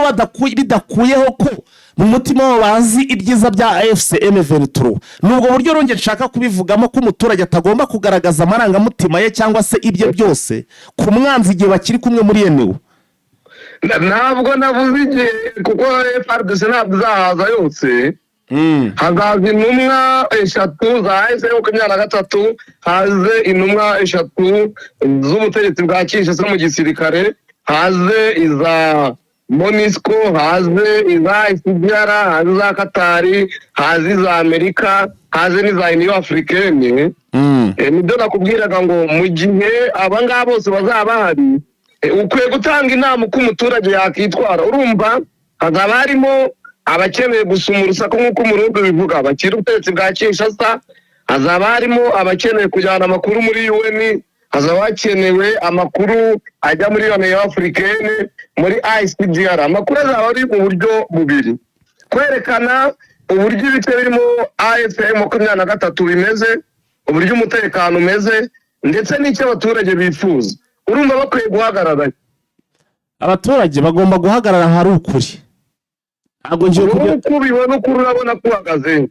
bidakuyeho ko mu mutima wabo bazi ibyiza bya AFC M23. Ni ubwo buryo rongera nshaka kubivugamo, ko umuturage atagomba kugaragaza amarangamutima ye cyangwa se ibye byose ku mwanzi igihe bakiri kumwe muri yenewe. Ntabwo navuze igihe, kuko FARDC ntabwo izahaza yose. Hazaza intumwa eshatu za AFC 23, haze intumwa eshatu z'ubutegetsi bwa Kinshasa mu gisirikare, haze iza MONUSCO, haze iza ICGLR, haze iza Katari, haze iza Amerika, haze n'iza Union Africaine. Nibyo nakubwiraga ngo mu gihe aba ngaba bose bazaba bahari, ukwiye gutanga inama uko umuturage yakitwara. Urumva hazaba harimo abakeneye gusuma urusaku, nk'uko Umurundi bivuga, bakira ubutegetsi bwa Kinshasa, hazaba harimo abakeneye kujyana amakuru muri UN, hazaba hakenewe amakuru ajya muri Union Africaine, muri ICGLR. Amakuru azaba ari mu buryo bubiri: kwerekana uburyo ibice birimo AFC 23 bimeze, uburyo umutekano umeze, ndetse n'icyo abaturage bifuza. Urumva bakwiye guhagarara? Abaturage bagomba guhagarara ahari ukuri. Ntabwo ngiye Wowe kujya uko ubibona, ukuri urabona ko uhagaze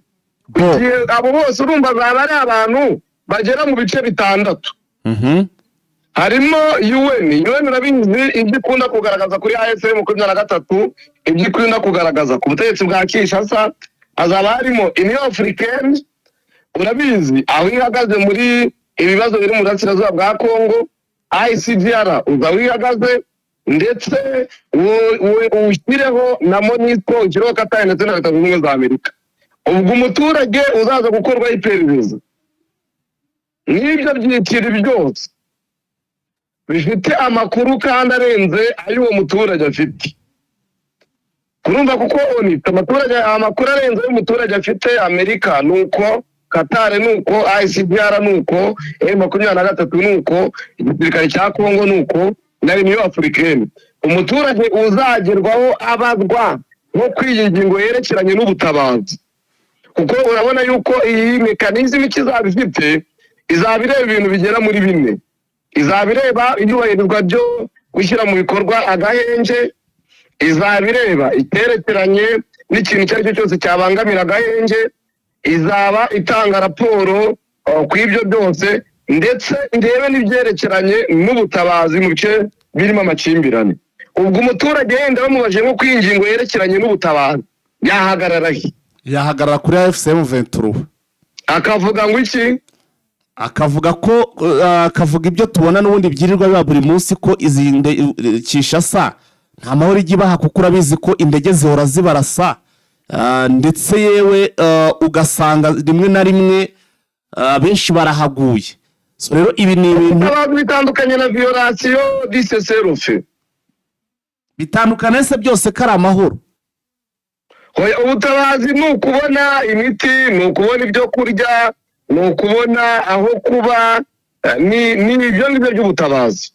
Bo. Igihe abo bose, urumva azaba ari abantu bagera mu bice bitandatu. Harimo UN. UN urabizi ibyo ikunda kugaragaza kuri AFC 23, ibyo ikunda kugaragaza ku butegetsi bwa Kinshasa. Hazaba harimo Union Africaine, urabizi aho ihagaze muri ibibazo biri mu burasirazuba bwa Congo. ICGR uzi aho ihagaze, ndetse ushyireho na MONUSCO, ushyireho Katari ndetse na Leta Zunze Ubumwe za Amerika. Ubwo umuturage uzaza gukorwaho iperereza n'ibyo byiciro byose bifite amakuru kandi arenze ay'uwo muturage afite, kurumva, kuko ONU ifite amaturage amakuru arenze ay'umuturage afite, Amerika ni uko, Katari ni uko, ICGR ni uko, M23 ni uko, igisirikare cya Kongo ni uko, na Union Africaine. Umuturage uzagerwaho abazwa nko kuri iyi ngingo yerekeranye n'ubutabazi, kuko urabona yuko iyi mécanisme icyo izaba ifite, izaba ireba ibintu bigera muri bine. Izaba ireba iyubahirizwa ryo gushyira mu bikorwa agahenge, izaba ireba icyerekeranye n'ikintu icyo ari cyo cyose cyabangamira agahenge, izaba itanga raporo ku ibyo byose, ndetse ndebe n'ibyerekeranye n'ubutabazi mu bice birimo amakimbirane. Ubwo umuturage yenda bamubajije nko kuri iyi ngingo yerekeranye n'ubutabazi, yahagarara he? Yahagarara kuri AFC M23. Akavuga ngo iki? Akavuga ko akavuga ibyo tubona n'ubundi byirirwa biba buri munsi, ko izi Kinshasa nta mahoro ijya ibaha, kuko urabizi ko indege zihora zibarasa. Ndetse yewe ugasanga rimwe na rimwe benshi barahaguye. So rero ibi ni ibintu Ubutabazi bitandukanye na violation du cessez-le-feu. Bitandukana se byose ko ari amahoro? Oya, ubutabazi ni ukubona imiti, ni ukubona ibyo kurya, ni ukubona aho kuba, ni ibyo ngibyo by'ubutabazi.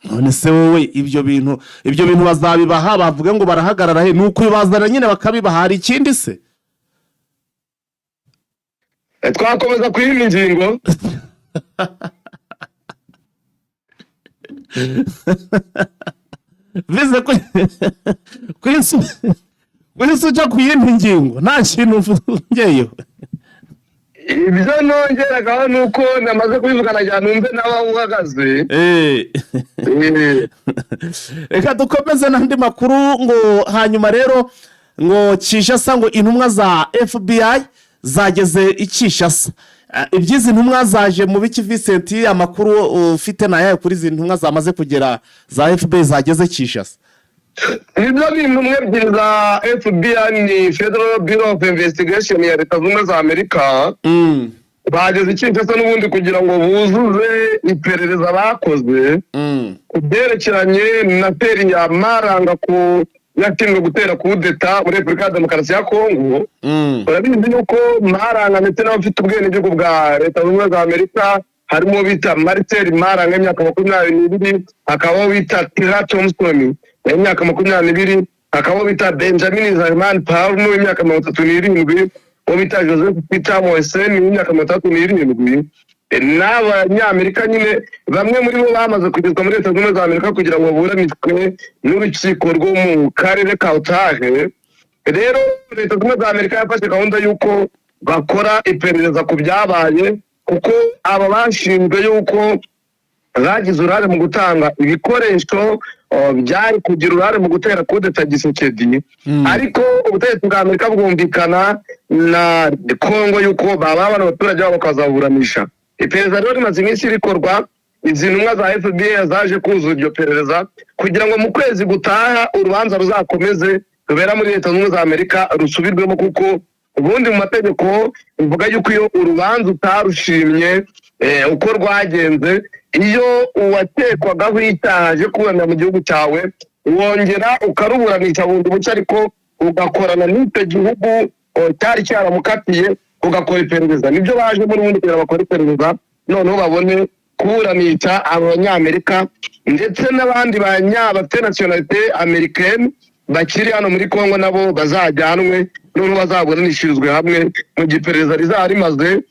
None se wowe ibyo bintu bazabibaha bavuge ngo barahagarara he? Ni ukubibazana nyine bakabibaha, hari ikindi se? Twakomeza ku yindi ngingo. Bize ko kwisi ujya ku yindi ngingo nta kintu wongeyeho. Ibyo nongeragaho ni uko namaze kubivuga, nagira numve nawe aho uhagaze. Reka dukomeze n'andi makuru. Ngo hanyuma rero ngo Kinshasa, ngo intumwa za FBI zageze i Kinshasa. Iby'izi ntumwa zaje mu biki, Vincent? Amakuru ufite ni ayahe kuri izi ntumwa zamaze kugera za FBI zageze Kinshasa? Ibyo ni intumwa ebyiri za FBI, ni Federal Bureau of Investigation ya Leta Zunze Ubumwe za Amerika. Bageze i Kinshasa n'ubundi kugira ngo buzuze iperereza bakoze ku byerekeranye na affaire ya Malanga, ku yashinzwe gutera kudeta muri Repubulika ya Demokarasi ya Kongo. Urabizi yuko Malanga ndetse n'abafite ubwenegihugu bwa Leta Zunze Ubumwe za Amerika, harimo uwo bita Marcel Malanga y'imyaka 22, hakaba uwo bita Tira Thompson y'imyaka 22, hakaba uwo bita Benjamin Zalman Palm w'imyaka 37, uwo bita Joseph Peter Moesen w'imyaka 67. N'abanyamerika nyine bamwe muri bo bamaze kugezwa muri Leta Zunze Ubumwe za Amerika kugira ngo baburanishwe n'urukiko rwo mu karere ka Otahe. Rero Leta Zunze Ubumwe za Amerika yafashe gahunda y'uko bakora iperereza ku byabaye, kuko aba bashinzwe y'uko bagize uruhare mu gutanga ibikoresho byari kugira uruhare mu gutera kudeta Tshisekedi. Ariko ubutegetsi bwa Amerika bwumvikana na Kongo y'uko baba bano abaturage babo bakazaburanisha. Iperereza rero rimaze iminsi rikorwa. Izi ntumwa za FBI zaje kuzuza iryo perereza kugira ngo mu kwezi gutaha urubanza ruzakomeze rubera muri Leta Zunze Ubumwe za Amerika rusubirwemo, kuko ubundi mu mategeko bivuga yuko iyo urubanza utarushimye uko rwagenze, iyo uwakekwagaho icyaha aje kuburanira mu gihugu cyawe, wongera ukaruburanisha bundi bucya, ariko ugakorana n'icyo gihugu cyari cyaramukatiye, ugakora iperereza. Nibyo baje muri ubundi kugira bakore iperereza, noneho babone kuburanisha Abanyamerika ndetse n'abandi bafite nationalité américaine bakiri hano muri Kongo, nabo bazajyanwe, noneho bazaburanishirizwe hamwe mu gihe iperereza rizaba rimaze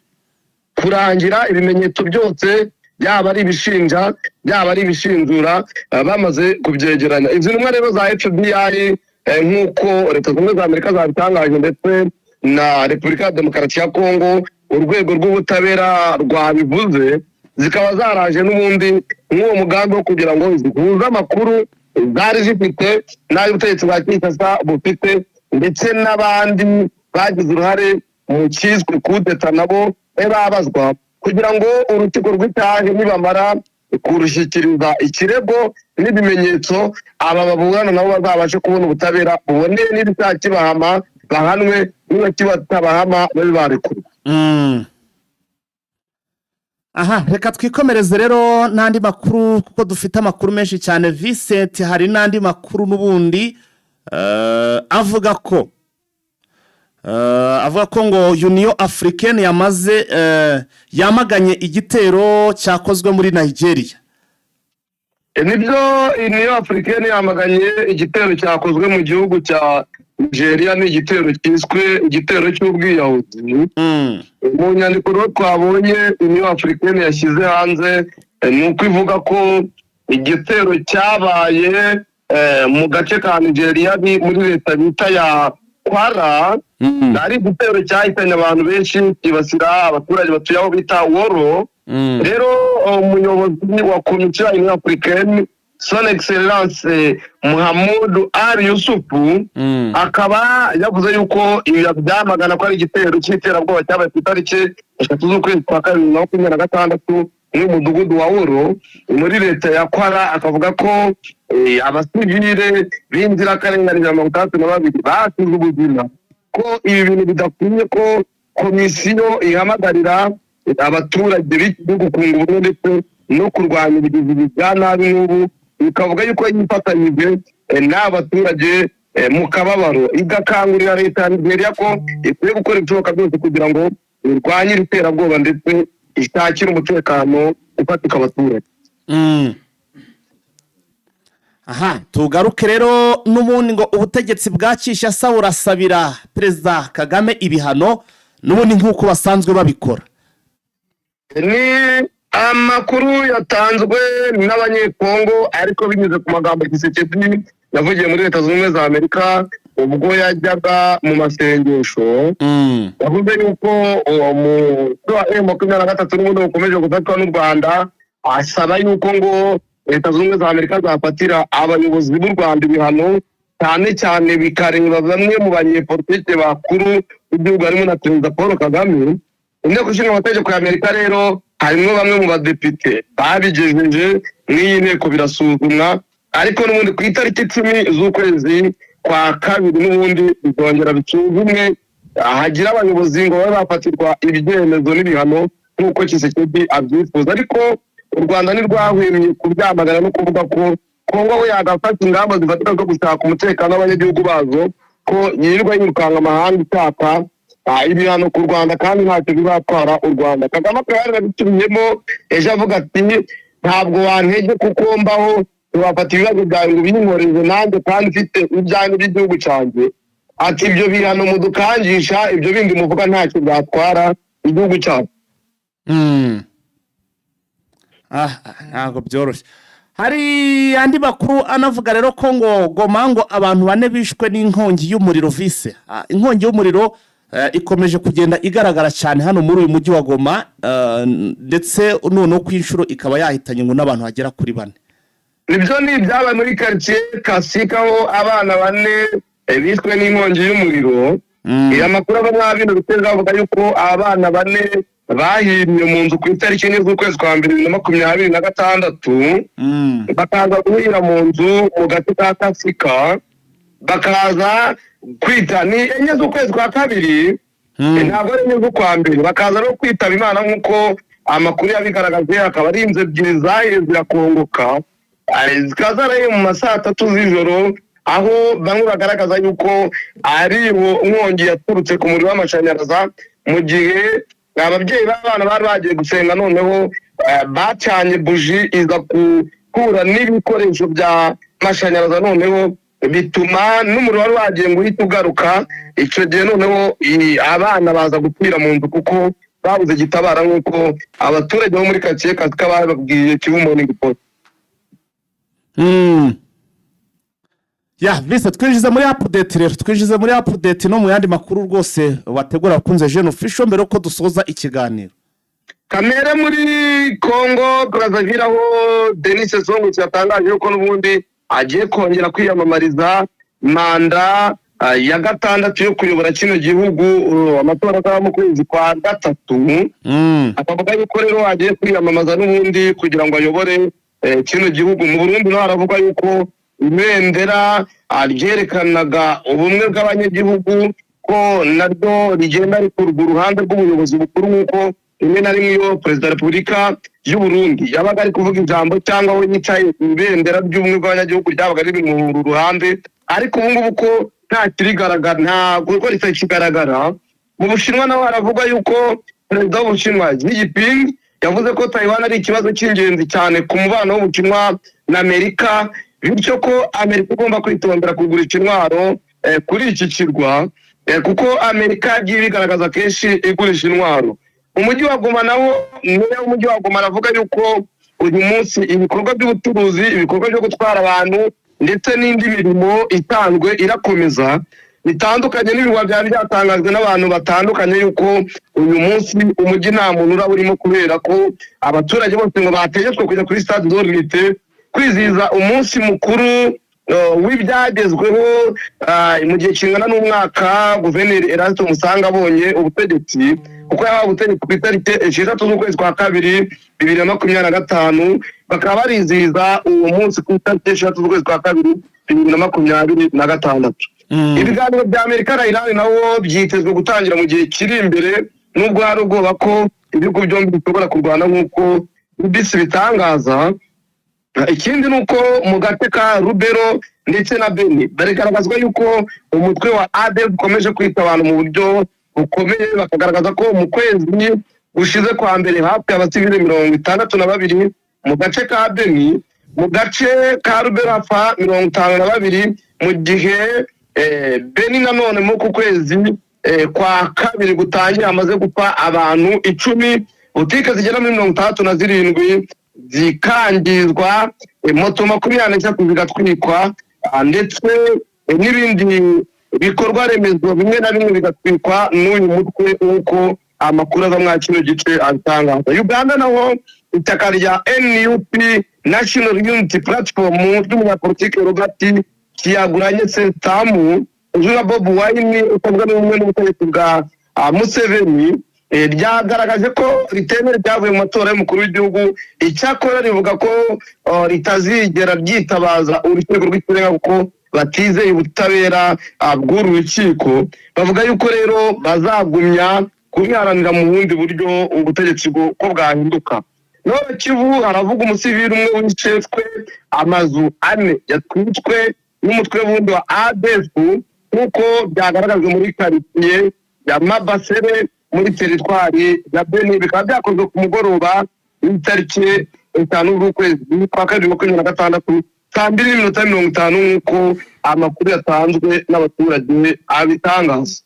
kurangira, ibimenyetso byose, yaba ari ibishinja yaba ari ibishinjura, bamaze kubyegeranya. Izi ntumwa rero za FBI, nk'uko Leta Zunze Ubumwe za Amerika zabitangaje ndetse na Repubulika ya Demokarasi ya Kongo, urwego rw'ubutabera rwabivuze, zikaba zaraje n'ubundi. nk'uwo mugambi wo kugira ngo zihuze amakuru zari zifite n'ay'ubutegetsi bwa Kinshasa bufite, ndetse n'abandi bagize uruhare mu cyiswe kudeta nabo babe babazwa, kugira ngo urukiko rw'itahe nibamara kurushyikiriza ikirego n'ibimenyetso, aba baburana nabo bazabashe kubona ubutabera buboneye, niba icyaha kibahama bahanwe, niba kibatabahama babe barekurwa. Aha reka twikomereze rero n'andi makuru, kuko dufite amakuru menshi cyane, Vincent. Hari n'andi makuru n'ubundi avuga ko ngo Union Africaine yamaze yamaganye igitero cyakozwe muri Nigeria. Nibyo, Union Africaine yamaganye igitero cyakozwe mu gihugu cya Nigeria. Ni igitero cyiswe igitero cy'ubwiyahuzi. Mu nyandiko rero twabonye Union Africaine yashyize hanze, ni uko ivuga ko igitero cyabaye mu gace ka Nigeria, muri leta bita ya Kwara. Ari igitero cyahitanye abantu benshi, cyibasira abaturage batuye aho bita Woro. Rero umuyobozi wa komisiyo ya Union Africaine, Son Excellence Muhammadu Ali Yusufu, akaba yavuze yuko ibi byamagana, ko ari igitero cy'iterabwoba cyabaye ku itariki 3 z'ukwezi kwa kabiri 2026 mu mudugudu wa Woro muri leta ya Kwara, akavuga ko abasivile b'inzirakarengane 162 basize ubuzima, ko ibi bintu bidakwiye, ko komisiyo ihamagarira abaturage b'iki gihugu kunga ubumwe ndetse no kurwanya ubugizi bwa nabi nk'ubu, bikavuga yuko yifatanyije n'abaturage mu kababaro, igakangurira leta ya Nigeria ko ikwiye gukora ibishoboka byose kugira ngo irwanye iri terabwoba ndetse ishakire umutekano ufatika abaturage. Aha tugaruke rero n'ubundi ngo ubutegetsi bwa Kinshasa burasabira Perezida Kagame ibihano n'ubundi nk'uko basanzwe babikora. Ni amakuru yatanzwe n'Abanyekongo, ariko binyuze ku magambo Tshisekedi yavugiye muri Leta Zunze Ubumwe za Amerika ubwo yajyaga mu masengesho. Yavuze yuko uwo mutwe wa M23 n'ubundi bukomeje gufatwa n'u Rwanda, asaba yuko ngo Leta Zunze Ubumwe za Amerika zafatira abayobozi b'u Rwanda ibihano, cyane cyane bikareba bamwe mu banyepolitike bakuru b'igihugu, harimo na Perezida Paul Kagame. Inteko Ishinga Amategeko ya Amerika rero harimo bamwe mu badepite babigejeje n'iyi nteko, birasuzumwa, ariko n'ubundi ku itariki 10 z'ukwezi kwa kabiri n'ubundi bizongera bisuzumwe, hagira abayobozi ngo babe bafatirwa ibyemezo n'ibihano nk'uko Tshisekedi abyifuza. Ariko u Rwanda ntirwahwemye kubyamagana no kuvuga ko Kongo we yagafata ingamba zifatika zo gushaka umutekano w'abanyagihugu bazo, ko yirirwa yirukanka amahanga ishaka ibihano ku Rwanda kandi ntacyo bizatwara u Rwanda. Kagame akaba yarabisubiyemo ejo avuga ati: "Ntabwo wantege kuko mbaho, ntiwafata ibibazo byawe ngo ubinkoreze nanjye kandi mfite ibyanjye by'igihugu cyanjye." Ati: "Ibyo bihano mudukangisha, ibyo bindi muvuga, ntacyo byatwara igihugu cyacu." Ah, ntabwo byoroshye. Hari andi makuru anavuga rero ko ngo Goma ngo abantu bane bishwe n'inkongi y'umuriro vise. Inkongi y'umuriro ikomeje kugenda igaragara cyane hano muri uyu mujyi wa Goma, ndetse noneho ku inshuro ikaba yahitanye ngo n'abantu bagera kuri bane. Nibyo, ni ibyabaye muri karitsiye Kasika, aho abana bane bishwe n'inkongi y'umuriro. Aya makuru ava muri bino biteza avuga yuko abana bane bahiriye mu nzu ku itariki 4 z'ukwezi kwa mbere 2026, bakaza guhira mu nzu mu gace ka Kasika, bakaza kwita ni 4 z'ukwezi kwa kabiri, ntabwo ari 4 z'ukwa mbere, bakaza no kwitaba Imana nk'uko amakuru yabigaragaje. Akaba ari inzu ebyiri zahiye zirakongoka, zikaba zarahiye mu ma saa tatu z'ijoro, aho bamwe bagaragaza yuko ari inkongi yaturutse ku muriro w'amashanyarazi, mu gihe ababyeyi b'abana bari bagiye gusenga, noneho bacanye buji iza guhura n'ibikoresho bya mashanyarazi, noneho bituma n'umuriro wari wagiye ngo uhite ugaruka. Icyo gihe noneho abana baza gupfira mu nzu kuko babuze gitabara, nk'uko abaturage bo muri karitsiye Kasika bababwiye Kivu Morning Post. Ya vise, twinjize muri update rero, twinjize muri update no mu yandi makuru rwose bategura abakunze Jeune Official mbere yuko dusoza ikiganiro. Kamere muri Congo Brazzaville, aho Denis Sassou Nguesso yatangaje yuko n'ubundi agiye kongera kwiyamamariza manda ya gatandatu yo kuyobora kino gihugu, amatora azaba mu kwezi kwa gatatu. Akavuga yuko rero agiye kwiyamamaza n'ubundi kugira ngo ayobore kino gihugu. Mu Burundi naho haravuga yuko ibendera ryerekanaga ubumwe bw'abanyagihugu ko naryo rigenda rikurwa uruhande rw'ubuyobozi bukuru, nk'uko rimwe na rimwe iyo perezida wa Repubulika y'u Burundi yabaga ari kuvuga ijambo cyangwa we yicaye, ibendera ry'ubumwe bw'abanyagihugu ryabaga riri mu ruhande, ariko ubu ngubu ko nta kirigaragara, ntabwo ko ritakigaragara. Mu Bushinwa naho haravugwa yuko perezida w'Ubushinwa Xi Jinping yavuze ko Taiwan ari ikibazo cy'ingenzi cyane ku mubano w'Ubushinwa na Amerika, bityo ko Amerika igomba kwitondera kugurisha intwaro kuri iki kirwa, kuko Amerika yagiye ibigaragaza kenshi igurisha intwaro. Umujyi wa Goma nawo, meya w'umujyi wa Goma aravuga yuko uyu munsi ibikorwa by'ubucuruzi, ibikorwa byo gutwara abantu ndetse n'indi mirimo isanzwe irakomeza, bitandukanye n'ibihuha byari byatangajwe n'abantu batandukanye yuko uyu munsi umujyi nta muntu uraba urimo, kubera ko abaturage bose ngo bategetswe kujya kuri stade de l'Unité kwizihiza umunsi mukuru w'ibyagezweho mu gihe kingana n'umwaka guverineri Erasto Musanga abonye ubutegetsi, kuko yahawe ubutegetsi ku itariki 6 z'ukwezi kwa kabiri 2025, bakaba barizihiza uwo munsi ku itariki 6 z'ukwezi kwa kabiri 2026. Ibiganiro bya Amerika na Iran nawo byitezwe gutangira mu gihe kiri imbere, nubwo hari ubwoba ko ibihugu byombi bishobora kurwana nk'uko BBC bitangaza. Ikindi ni uko mu gace ka Rubero ndetse na Beni barigaragazwa yuko umutwe wa ADF ukomeje kwita abantu mu buryo bukomeye, bakagaragaza ko mu kwezi gushize kwa mbere hafi abasivili 62 mu gace ka Beni, mu gace ka Rubero hapfa 52, mu gihe Beni nanone muri uku kwezi kwa kabiri gutangiye hamaze gupfa abantu 10, butike zigera muri 67 zikangizwa, moto 23 zigatwikwa, ndetse n'ibindi bikorwa remezo bimwe na bimwe bigatwikwa n'uyu mutwe, nk'uko amakuru ava mwa kino gice abitangaza. Uganda naho ishyaka rya NUP, National Unity Platform, ry'umunyapolitike Robert Kyagulanyi Ssentamu uzwi nka Bobi Wine, utavuga n'ubumwe n'ubutegetsi bwa Museveni, ryagaragaje ko ritemera ibyavuye mu matora y'umukuru w'igihugu. Icyakora rivuga ko ritazigera ryitabaza urukiko rw'ikirenga kuko batizeye ubutabera bw'uru rukiko. Bavuga yuko rero bazagumya kubiharanira mu bundi buryo ubutegetsi ko bwahinduka. None Kivu haravuga umusivili umwe wishwe, amazu 4 yatwitswe n'umutwe wundi wa ADF, nk'uko byagaragajwe muri karitsiye ya Mabasere muri teritwari ya Beni, bikaba byakozwe ku mugoroba w'itariki 5 z'ukwezi kwa kabiri 26 saa 2:50, nk'uko amakuru yatanzwe n'abaturage abitangaza.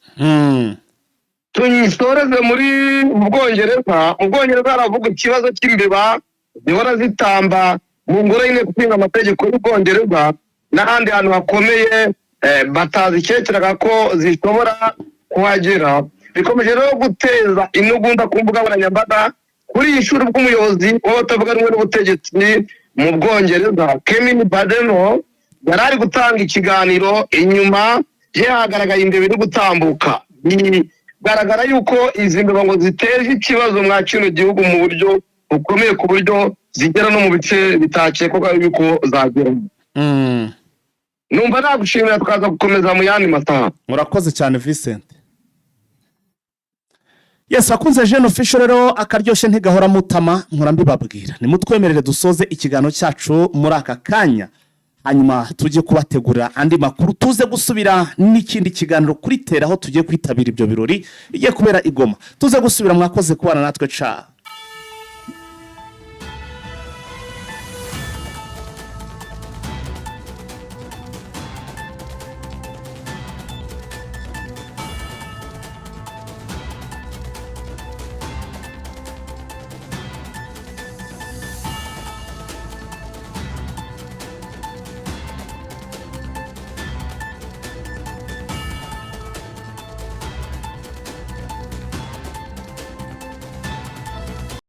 Tuyisoreze muri Bwongereza. Mu Bwongereza haravuga ikibazo cy'imbeba zihora zitamba mu ngoro y'inteko ishinga amategeko y'Ubwongereza n'ahandi hantu hakomeye batazikekeraga ko zishobora kuhagera. Bikomeje rero guteza intugunda ku mbuga nkoranyambaga kuri iyi shuri bw'umuyobozi w'abatavuga rumwe n'ubutegetsi mu Bwongereza Kemi Badenoch yari ari gutanga ikiganiro, inyuma ye hagaragaye imbeba iri gutambuka. Bigaragara yuko izi mbeba ngo ziteje ikibazo mwa kino gihugu mu buryo bukomeye, ku buryo zigera no mu bice bitakekwaga yuko zageramo. Numva nagushimira, tukaza gukomeza mu yandi masaha. Murakoze cyane, Vincent. Yes, akunze Jeune Official rero, akaryoshye ntigahora mutama, nkora mbibabwira. Nimutwemerere dusoze ikiganiro cyacu muri aka kanya, hanyuma tujye kubategurira andi makuru, tuze gusubira n'ikindi kiganiro kuri tera aho tugiye kwitabira ibyo birori bigiye kubera i Goma. Tuze gusubira. Mwakoze kubana natwe, ca.